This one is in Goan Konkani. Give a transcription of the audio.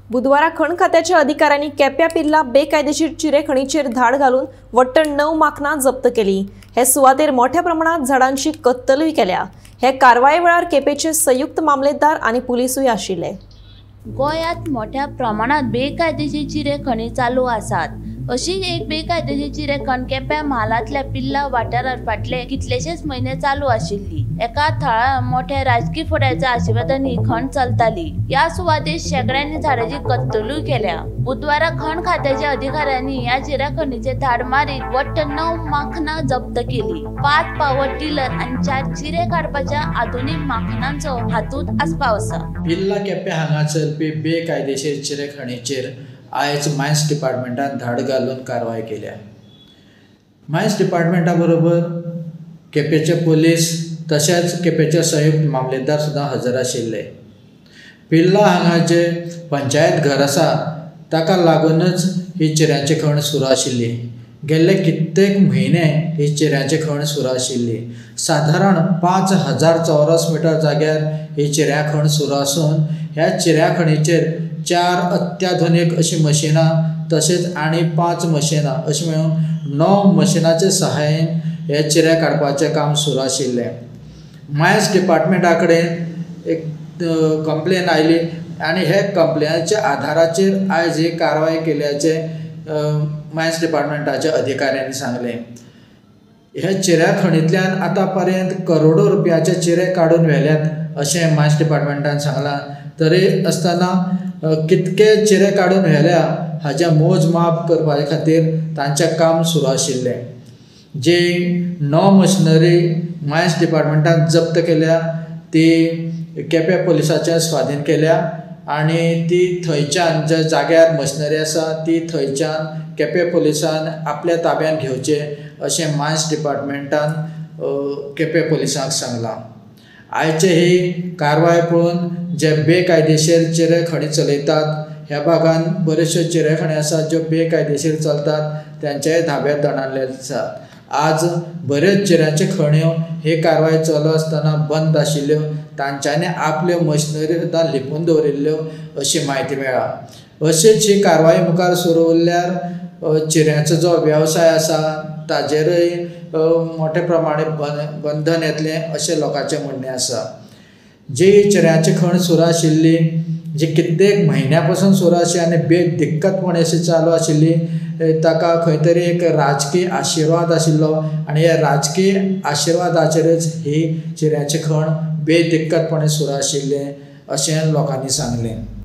बुधवारा खण खात्याच्या अधिकाऱ्यांनी केप्या पिर्ला बेकायदेशीर चिरे खणीचेर धाड घालून वट्ट 9 माकनां जप्त केली। हे सुवातेर मोठ्या प्रमाणात झाडांची कत्तलूय केल्या। हे कारवाये वेळार केपेचे संयुक्त मामलेदार आनी पुलिसूय आशिल्ले। गोंयांत मोठ्या प्रमाणात बेकायदेशीर चिरे खणी चालू आसात। अशी एक बेकायदेशीर चिरेखण केप्यां म्हालांतल्या पिर्ला वाठारांत फाटले कितलेशेच म्हयने चालू आशिल्ली। एका थळार मोठ्या राजकी फुडाऱ्याच्या आशिर्वादान ही खण चलताली। ह्या सुवातेर शेंकड्यांनी झाडांची कत्तलूय केल्या। बुधवारा खण खात्याच्या अधिकाऱ्यांनी ह्या चिरेखणीचेर धाड मारीत वट्ट 9 माखनां जप्त केली। 5 पावर टिलर आनी 4 चिरे काडपाच्या आधुनीक माखनांचो हातूंत आस्पाव आसा। पिर्ला केप्यां हांगा चलपी बेकायदेशीर चिरेखणीचेर आयज मायन्स डिपार्टमेंटान धाड घालून कारवाय केल्या। मायन्स डिपार्टमेंटा बरोबर केपेचे पोलीस तशेंच केपेचे संयुक्त मामलेदार सुद्दां हजर आशिल्ले। पिर्ला हांगा जे पंचायत घर आसा ताका लागूनच ही चिऱ्यांची खण सुरू आशिल्ली। गेल्ले कित्येक म्हयने ही चिऱ्यांची खण सुरू आशिल्ली। सादारण 5000 चौरस मिटर जाग्यार ही चिऱ्यां खण सुरू आसून ह्या चिऱ्यां खणीचेर 4 अत्याधुनीक अशीं मशिनां तशेंच आनी 5 मशिनां अशें मेळून 9 मशिनांचे सहाय्यान हे चिरे काडपाचें काम सुरू आशिल्लें। मायन्स डिपार्टमेंटा कडेन एक कंप्लेन आयली आनी हे कंप्लेनाच्या आधाराचेर आयज ही कारवाय केल्याचें मायन्स डिपार्टमेंटाच्या अधिकाऱ्यांनी सांगलें। ह्या चिऱ्या खणींतल्यान आतां पर्यंत करोडो रुपयाचे चिरे काडून व्हेल्यात अशें मायन्स डिपार्टमेंटान सांगलां। तरी आसतना कितके चिरे काडून व्हेल्या हाजें मोजमाप करपा खातीर तांचें काम सुरू आशिल्लें। जी 9 मशिनरी मायन्स डिपार्टमेंटान जप्त केल्या ती केप्यां पुलिसाच्या स्वाधीन केल्या आनी ती थंयच्यान ज्या जाग्यार मशिनरी आसा ती थंयच्यान केप्यां पुलिसान आपल्या ताब्यान घेवचें अशें मायन्स डिपार्टमेंटान केप्यां पुलिसांक सांगलां। आयचे ही कारवाय पळोवन जे बेकायदेशीर चिरे खणी चलयतात ह्या भागान बऱ्योचश्यो चिरे खणी आसात ज्यो बेकायदेशीर चलतात तांच्याय धाब्यात दणाणले आसात। आज बऱ्योच चिऱ्यांच्यो खण्यो ही कारवाय चालू आसतना बंद आशिल्ल्यो, तांच्यांनी आपल्यो मशिनरी सुद्दां लिपून दवरिल्ल्यो अशी म्हायती मेळ्ळा। अशीच ही कारवाय मुखार सुरू उरल्यार चिऱ्यांचो जो वेवसाय आसा ताजेरय मोठ्या प्रमाणे बंधन येतलें अशें लोकांचें म्हणणें आसा। जी चिऱ्यांची खण सुरू आशिल्ली जी कित्येक म्हयन्या पासून सुरू आशिल्ली आनी बेदिक्कतपणे अशी चालू आशिल्ली ताका खंय तरी एक राजकीय आशिर्वाद आशिल्लो आनी ह्या राजकीय आशिर्वादाचेरच ही चिऱ्यांची खण बेदिक्कतपणे सुरू आशिल्लें अशें लोकांनी सांगलें।